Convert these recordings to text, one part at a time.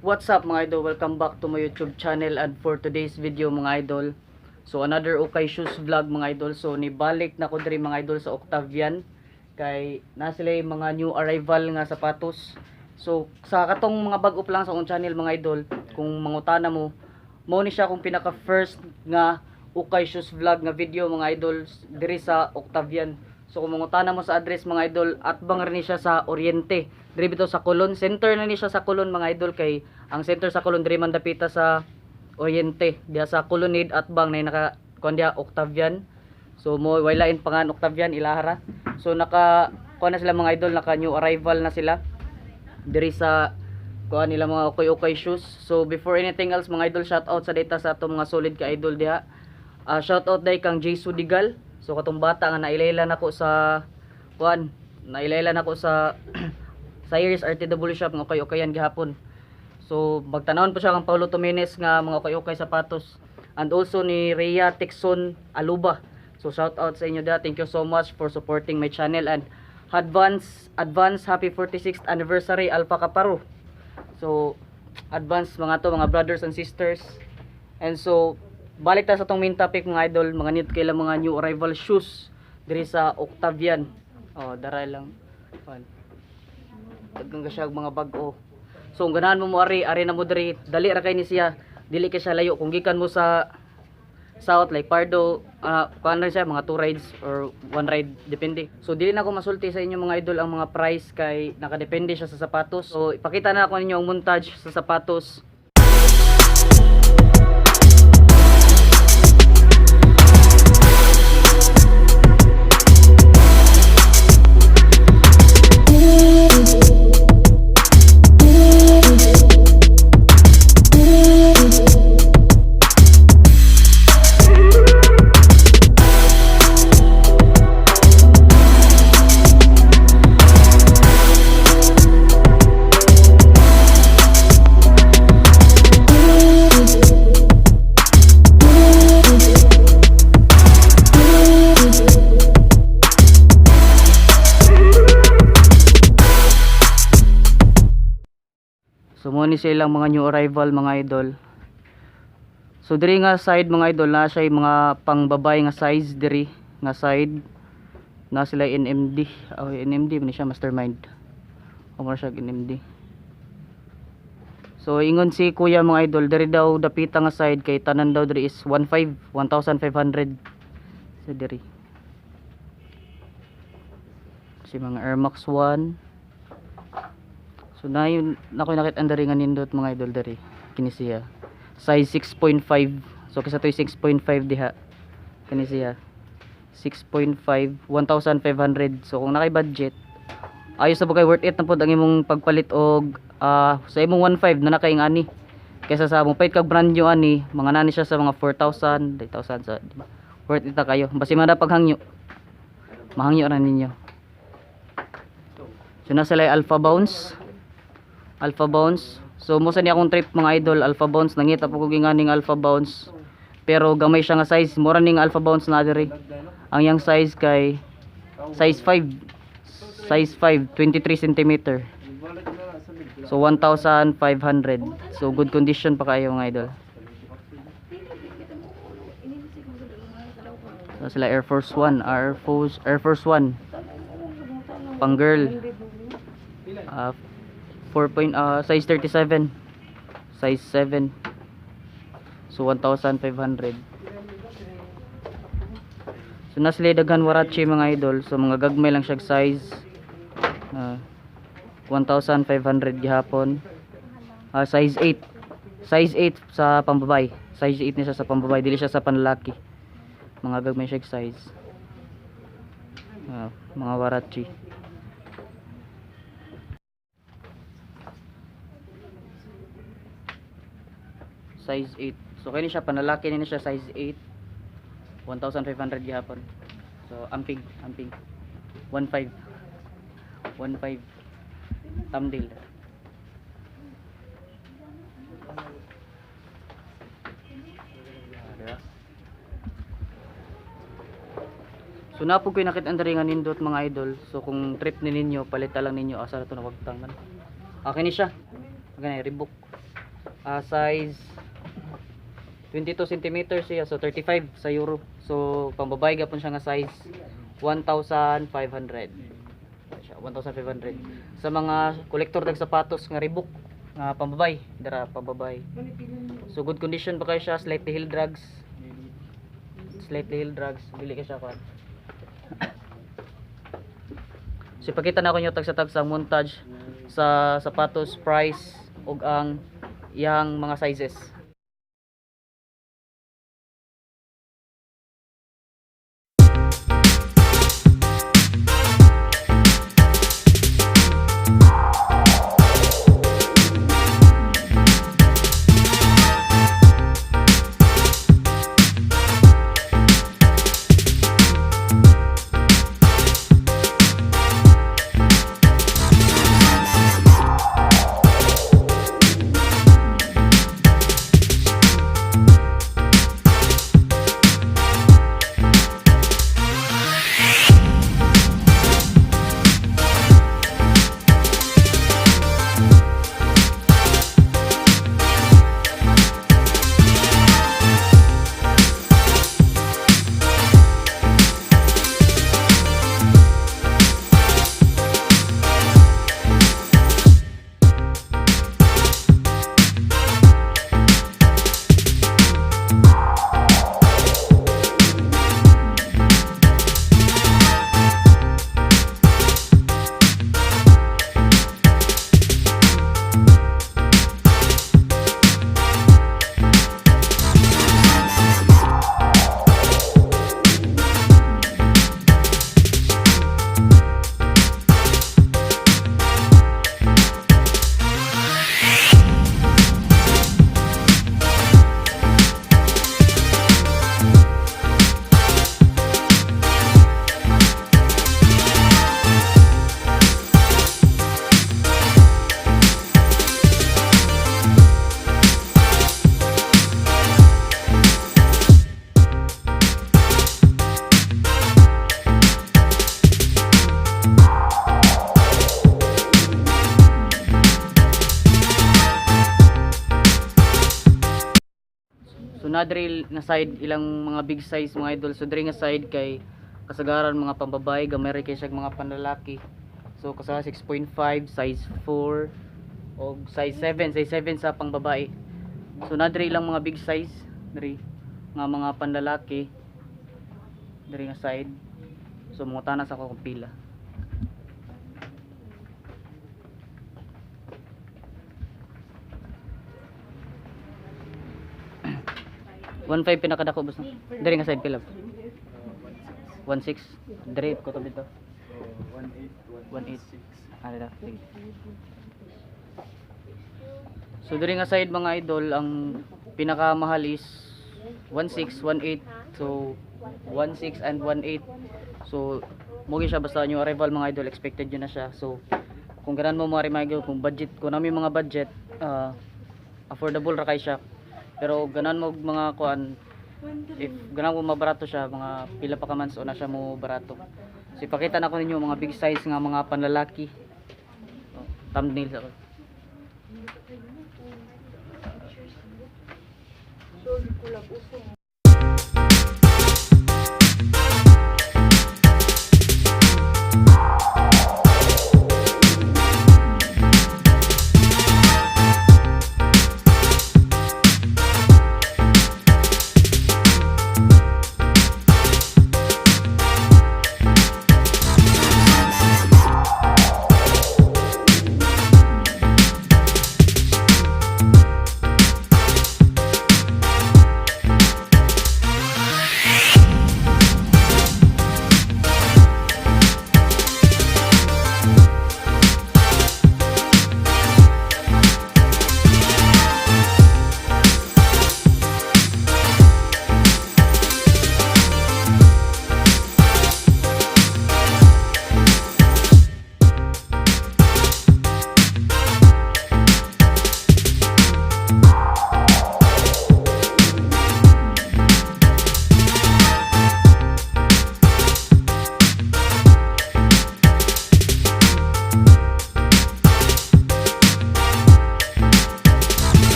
What's up, mga idol? Welcome back to my YouTube channel, and for today's video, mga idol, so another Okay Shoes vlog, mga idol. So nibalik na ko diri, mga idol, sa Octavian kay na sila yung mga new arrival nga sapatos. So sa katong mga bag-o pa lang sa akong channel, mga idol, kung mangutana mo, mao ni siya akong pinaka first nga Okay Shoes vlog nga video, mga idol, diri sa Octavian. So kung mangutana mo sa address, mga idol, atbang rin ni siya sa Oriente. Diri bitaw sa Colon, center na ni siya sa Colon, mga idol, kay ang center sa Colon diri man dapita sa Oriente. Diha sa Colonnade atbang na naka kuan diha Octavian. So mo waylain pa nga Octavian ilahara. So naka kuan na sila, mga idol, naka new arrival na sila diri sa kuan nila mga okay-okay shoes. So before anything else, mga idol, shout out sa data sa atong mga solid ka idol diha. Shout out dai kang Jesu Digal. So katong bata nga nailayla nako sa kuan, nailayla nako sa Cyrus RTW shop nga okay-okayan gihapon. So magtanawon po siya kang Paulo Tomenes nga mga okay-okay sapatos, and also ni Rhea Texon Aluba. So shout out sa inyo diha. Thank you so much for supporting my channel, and advance advance happy 46th anniversary, Alpha Kaparo. So advance mga to, mga brothers and sisters. And so balik ta sa tong main topic, mga idol, mga need kailang mga new arrival shoes diri sa Octavian. Oh, daray lang. Pan. Daghan ka siya og mga bag-o. So kung ganahan mo mo ari, ari na mo diri, dali ra kay ni siya. Dili kay siya layo kung gikan mo sa south like Pardo, kuan rin siya mga 2 rides or 1 ride depende. So dili na ako masulti sa inyo, mga idol, ang mga price kay nakadepende siya sa sapatos. So ipakita na ako ninyo ang montage sa sapatos. So mo ni silang mga new arrival, mga idol. So diri nga side, mga idol, na siya yung mga pangbabay nga size diri nga side na sila NMD. Oh, NMD man ni siya, Mastermind. O mo siya NMD. So ingon si kuya, mga idol, diri daw dapita nga side kay tanan daw diri is 15 1500. So diri si mga Air Max 1. So na yun na ko nakita ang diri nga nindot, mga idol, diri kini siya. Size 6.5. So kisa to'y 6.5 diha. Kini siya. 6.5, 1,500. So kung nakay budget, ayos sa kay worth it na pod ang imong pagpalit og sa imong 1.5 na nakay ani. Kaysa sa mo palit kag brand new ani, mga nani siya sa mga 4,000, 8,000 sa, di ba? Worth it na kayo. Basi man paghangyo. Mahangyo ra ninyo. So nasa sila Alpha Bounce. Alpha Bounce. So mo sa niya akong trip, mga idol, Alpha Bounce, nangita po ko ginganing Alpha Bounce. Pero gamay siya nga size, mura ning Alpha Bounce na diri. Ang yang size kay size 5. Size 5, 23 cm. So 1,500. So good condition pa kayo, mga idol. So sila Air Force 1, Air Force 1. Pang girl. 4 point, size 37, size 7, so 1,500. So na sila daghan warachi, mga idol. So mga gagmay lang siya size, 1,500 gihapon. Size 8, size 8 sa pambabay, size 8 ni siya sa pambabay, dili siya sa panlalaki. Mga gagmay siya size, mga warachi. Size 8. So kini siya panlalaki ni siya, size 8, 1,500 gihapon. So amping amping 15 15 thumbnail. Diba? So napog ko nakita ang diri nga nindot, mga idol. So kung trip ni ninyo, palita lang ninyo asa na to nawagtang man. Akin ni siya. Akin na Reebok. Size 22 centimeters siya, so 35 sa euro. So pambabae gapon siya nga size, 1,500 siya, 1,500 sa mga kolektor dag sapatos nga Reebok nga pambabay dara, pambabay. So good condition pa kayo siya, slightly heel drags, slightly heel drags, dili kay siya kwan. So ipakita na ko nyo tag sa tag sa montage sa sapatos, price ug ang iyang mga sizes. So nadri nga side ilang mga big size, mga idol. So diri nga side kay kasagaran mga pambabae, gamay ra kay siya mga panlalaki. So kasagaran 6.5, size 4 og size 7, size 7 sa pangbabae. So nadri ilang mga big size diri nga mga panlalaki diri nga side. So mangutana sa ako kung pila. 1.5 pinakadako, boss, no? Diri nga side pila? 1.6. Diri ko to dito. 1.8. Ano na? Sige. So diri nga side, mga idol, ang pinakamahal is 1.6, 1.8. So 1.6 and 1.8. So mo siya basta new arrival, mga idol, expected yun na siya. So kung ganan mo mga idol, kung budget ko namin mga budget, affordable ra kay siya. Pero ganan mo mga kuan, if ganan mo mabarato siya, mga pila pa ka months o na siya mo barato. So ipakita na ko ninyo mga big size nga mga panlalaki. Oh, thumbnail sa ko.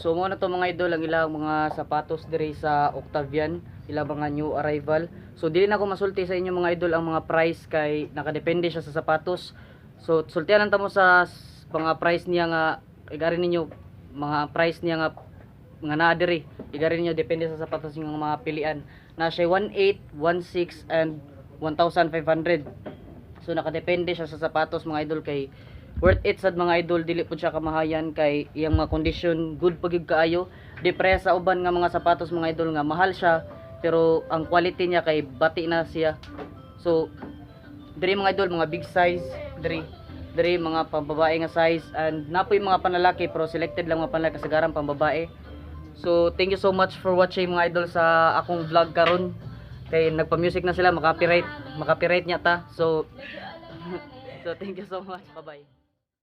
So mo na to, mga idol, ang ilang mga sapatos diri sa Octavian, ilang mga new arrival. So dili na ako masulti sa inyo, mga idol, ang mga price kay nakadepende siya sa sapatos. So sultian lang ta mo sa mga price niya nga igari ninyo, mga price niya nga mga naa diri. Igari ninyo depende sa sapatos nga mga pilian. Na siya 1.8, 1.6 and 1,500. So nakadepende siya sa sapatos, mga idol, kay worth it sad, mga idol, dili pud siya kamahayan kay iyang mga condition good pa gyud kaayo. Di pareha sa uban nga mga sapatos, mga idol, nga mahal siya pero ang quality niya kay bati na siya. So diri, mga idol, mga big size diri diri, mga pambabae nga size and napoy mga panlalaki pero selected lang mga panlalaki, kasagaran pambabae. So thank you so much for watching, mga idol, sa akong vlog karon kay nagpa-music na sila, maka-copyright, maka-copyright niya ta. So thank you so much. Bye bye.